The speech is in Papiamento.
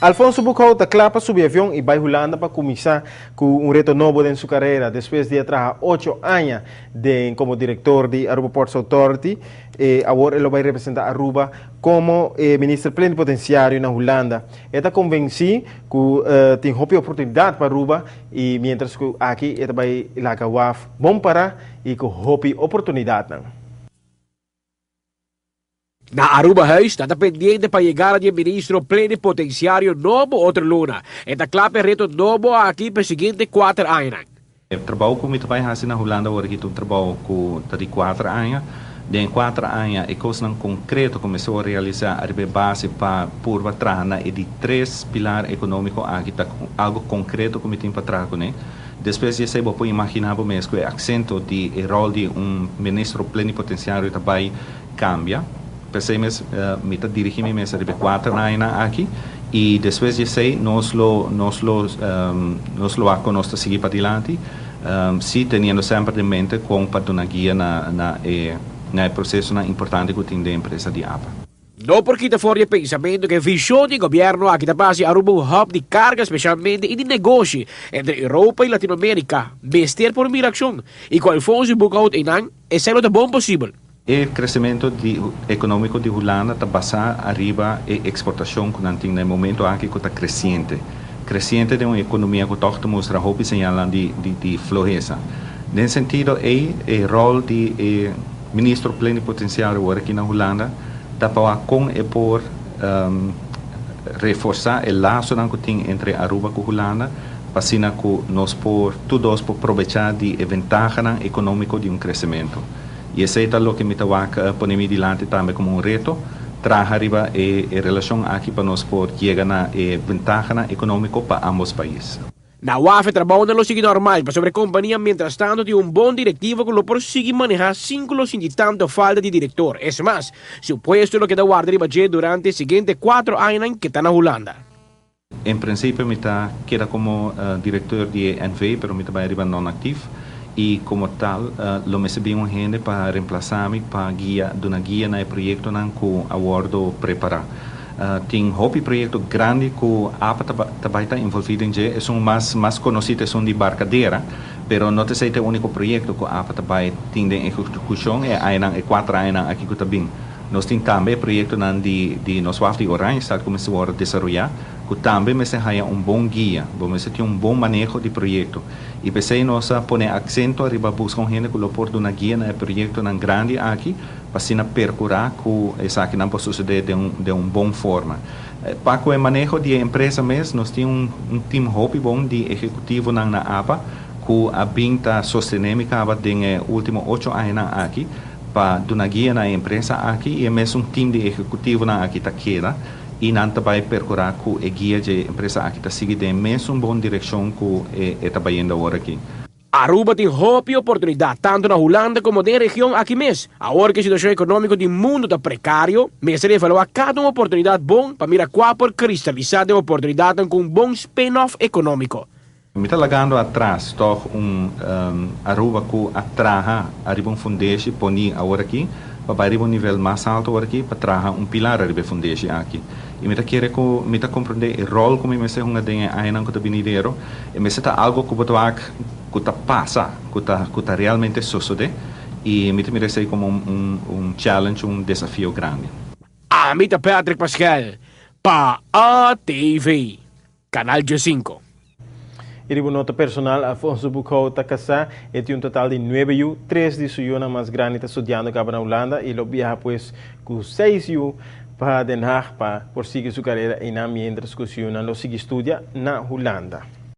Alfonso Boekhoudt ta kla pa subi avion i bai Hulanda pa kuminsá ku un reto nobo den su karera. Despues di a traha ocho aña den komo direktor di Aruba Ports Authority, awor e lo bai representá Aruba komo e minister plenipotensiario na Hulanda. E ta konvensí ku tin hopi oportunidat pa Aruba i miéntras ku aki e ta bai laga waf bon pará i ku hopi oportunidatnan. Na Arubahuis ta ta pendiente pa yegada di e ministro plenipotenciario nobo otro luna. E ta cla p'e reto nobo aki p'e siguiente kuater añanan. E trabou ku mi ta bai hasi na Hulanda awor aki ta un trabou ku ta di kuater aña. Den e kuater aña e kosnan konkreto ku mester wòrdu realisá ariba e base pa purba traha na e di tres pilar ekonómiko aki ta algu konkreto ku mi tin pa traha kuné. Despues di esei bo por imaginá bo mes ku e aksento di e ròl di un ministro plenipotensiario ta bai Cambia. P'esei mes mi ta dirigi mi mes riba e kuater añanan aki i despues di esei nos lo nos lo nos lo wak kon nos ta sigui padilanti, si teniendo semper den mente kon pa duna guia na na e na e prosesonan importante ku tin den empresa di apa. No por kita for di e pensamentu ku e vishon di e gobièrnu aki ta pa hasi Aruba un hub di karga spesialmente i di negoshi entre Europa i Latinoamérika. Mester por mira akshon i ku Alfonso Boekhoudt einan esei lo ta bon posibel. E kresementu di ekonómiko di Hulanda ta basá ariba e eksportashon ku nan tin na e momentu aki ku ta kresiente. Kresiente den un ekonomia ku tòg ta mustra hopi señalnan di di flohesa. Den sentido ei e ròl di e ministro plenipotensiario awor aki na Hulanda ta pa wak kon e por reforsá e lasonan ku tin entre Aruba ku Hulanda pa asina ku nos por tur dos por probechá di e ventahanan ekonómiko di un kresementu. I esei ta loke mi ta wak pone mi dilanti tambe komo un reto, traha riba e e relashon aki pa nos por yega na e ventahanan ekonómiko pa ambos pais. Na waf e trabounan lo sigui normal pasobra e kompania mientrastanto tin un bon direktivo ku lo por sigui manehá sin ku lo sinti tanto falta di direktor. Es mas, su puesto lo keda warda riba dje durante e siguiente kuatro añanan ke ta na Hulanda. En principio mi ta keda como directeur di e NV, pero mi ta bai riba non-actief y como tal lo mester bin un hende pa reemplaza mi pa guia, duna guia na e proyectonan cu a wordo prepara. Tin hopi proyecto grandi cu apa ta bai ta envolvi den dje, esun mas mas conoci ta esun di Barcadera, pero no ta esey ta e unico proyecto cu apa ta bai tin den ehecucion e añanan, e cuater añanan aki cu ta bin. Nos tin tambe e proyektonan di di nos waf di Oranjestad ku mester wòrdu desaroyá, ku tambe mester haña un bon guia. Bo mester tin un bon maneho di proyekto. I p'esei nos a pone aksento ariba buska un hende ku lo por duna guia na e proyektonan grandi aki, pa asina perkurá ku esakinan por susedé den un den un bon forma. Pa ku e maneho di e empresa mes, nos tin un un tim hopi bon di ehekutivonan na apa ku a bin ta sostené mi kaba den e último ocho añanan aki, pa duna guia na e empresa aki i e mesun tim di ehekutivonan aki ta keda i nan ta bai perkurá ku e guia dje empresa aki ta sigui den e mesun bon direkshon ku e ta bayendo awor aki. Aruba tin hopi oportunidat tantu na Hulanda komo den e region aki mes. Awor ku e situashon ekonómiko di mundu ta prekario, mester evaluá kada un oportunidat bon pa mira kua por kristalisá den oportunidatnan ku un bon spin-off ekonómiko. Mi ta lagando atras tog un Aruba cu a traha ariba un fundeshi poni awor aki pa bay riba un nivel mas alto awor aki pa traha un pilar ariba e fundeshi aki. Y mi ta kere cu mi ta comprende e rol cu mi mester hunga den e añanan cu ta binidero. E mester ta algo cu bo ta wak cu ta pasa, cu ta cu ta realmente sosode y mi ta mira esey como un un challenge, un desafio grandi. Ami ta Patrick Paskel pa ATV. Canal Djesinco. I riba un nota personal, Alfonso Boekhoudt ta kasá, e tin un total di nuebe yu, tres di su yunan mas grandi ta studiando kaba na Hulanda i lo biaha pues ku seis yu pa Den Haag pa por sigui su karera einan miéntras ku su yunan lo sigui studia na Hulanda.